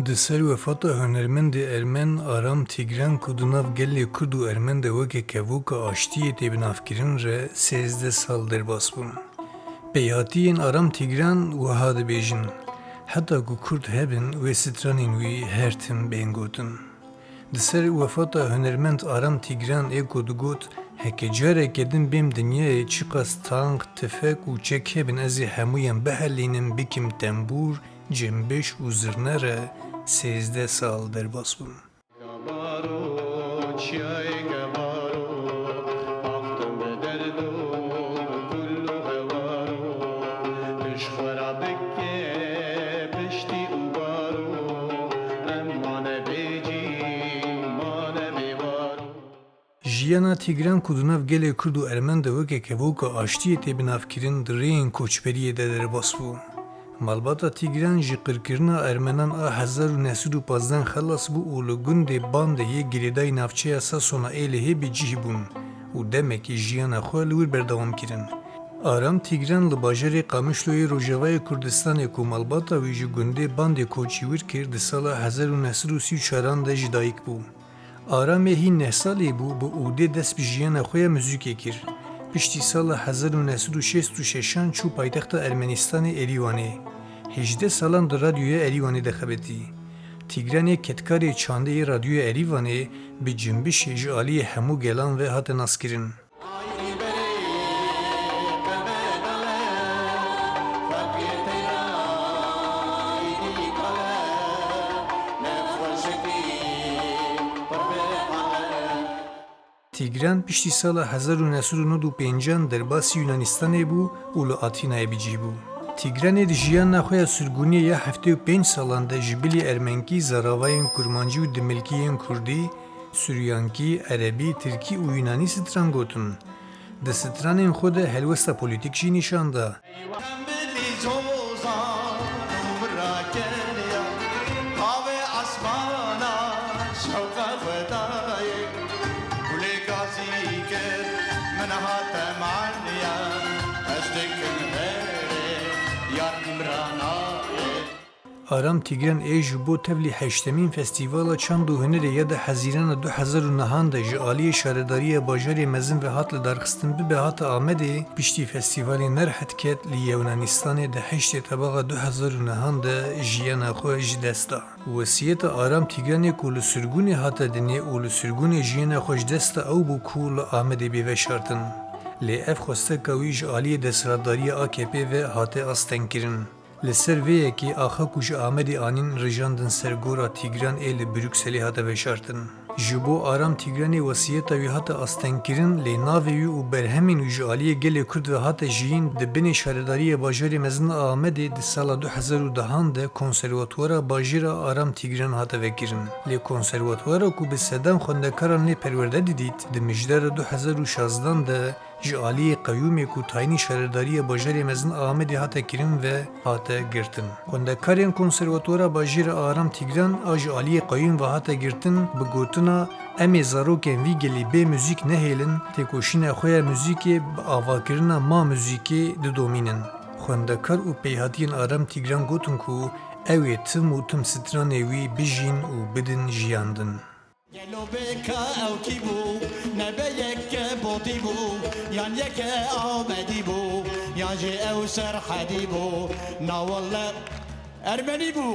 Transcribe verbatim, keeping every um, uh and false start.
Di ser wefata hunermendê ermen Aram Tîgran ku di nav gelê Kurd û Ermen de weke kevoka aştiyê tê binavkirin re sêzdeh sal derbas bûn. Pêhatiyên Aram Tîgran wiha dibêjin, heta ku Kurd hebin wê stranên wî her tim bên gotin. Di ser wefata hunermend Aram Tîgran ê ku digot, heke careke din bêm dinyayê çiqas tank, tifek û çek hebin ez ê hemûyan bihelînim bikim tembûr, cimbiş û zirne re sêzdeh sal derbas bûn. Jiyana Tîgran ku di nav gelê Kurd û Ermen de weke kevoka aştiyê tê binavkirin, di rêyên koçberiyê de derbas bû. Malbata Tîgran ji qirkirina Ermenan a hezar û neh sed û pazdeh xelas bû û li gundê Bandê yê girêdayî navçeya Sasona ê Lihê bi cih bûn û demekî jiyana xwe li wir berdewam kirin. Aram Tîgran li bajarê Qamişloyê Rojavayê Kurdistanê ku malbata wî ji gundê Bandê koçî wir kir, di sala hezar û neh sed û sî û çaran de ji dayik bû. Aramê hîn neh salî bû, bi ûdê dest bi jiyana xwe ya muzîkê kir. Piştî sala hezar û neh sed û şêst û şeşan çû paytexta Ermenistanê Erîwanê. Hêjdeh salan di radyoya Erîwanê de xebitî. Tîgranê kedkarê çandê yê radyoya Erîvanê bi cimbişê ji aliyê hemû gelan ve hate naskirin. Tîgran piştî sala hezar û neh sed û nod û pêncan derbasî Yunanistanê bû û li Atînayê bi cih bû. Tîgranê di jiyana xwe ya sirgûniyê ya heftê û pênc salan de ji bilî ermenkî, zaravayên kurmancî û dimilkî yên kurdî, suryankî, erebî, tirkî û yunanî stran gotin. Di stranên xwe de helwesta polîtîk jî nîşan da. Aram Tîgran ê ji bo tevlî heştemîn Festîvala Çand û Hunerê ya di Hezîrana du hezar û nehan de ji aliyê Şaredariya Bajarê Mezin ve hat lidarxistin bibe hate Amedê, piştî festîvalê Nerhet ket li Yewnanistanê di heştê Tebaxa du hezar û nehan de jiyana xwe ji dest da. Wesiyeta Aram Tîgranê ku li sirgûnê hate dinê û li sirgûnê jiyana xwe ji dest da ew bû ku li Amedê bê veşartin. Lê ev xwesteka wî ji aliyê desthilatdariya A K P ve hate astengkirin. Li ser vê yekê axa ku ji Amedê anîn rijandin ser gora Tîgran ê li Brukselê hate veşartin. Ji bo Aram Tîgranê wesiyeta wî hate astengkirin, lê navê wî û berhemên wî ji aliyê gelê Kurd ve hate jiyîn, di binê Şaredariya Bajarê Mezin a Amedê di sala du hezar û dehan de Konservatuwara Bajêr a Aram Tîgran hate vekirin. Lê konservatuwara ku bi sedan xwendekaran lê perwerde didît, di mijdara du hezar û şazdan de ji aliyê qeyûmê ku tayînî Şaredariya Bajarê Mezin a Amedê hate kirin ve hate girtin. Xwendekarên Konservatuwara Bajêr a Aram Tîgran a ji aliyê qeyûm ve hate girtin, bi gotina "Em ê zarokên vî gelî bê muzîk nehêlin", têkoşîna xwe ya muzîkê bi avakirina "Ma muzîkê" didomînin. Xwendekar û pêhatiyên Aram Tîgran gotin ku ew ê tim û tim stranê wî bijîn û bidin jiyandin. Gelo bê ka ew kî bû? Nebe yeke Botî bû, yan yeke Amedî bû, yan jî ew Serhedî bû? Na welle Ermenî bû.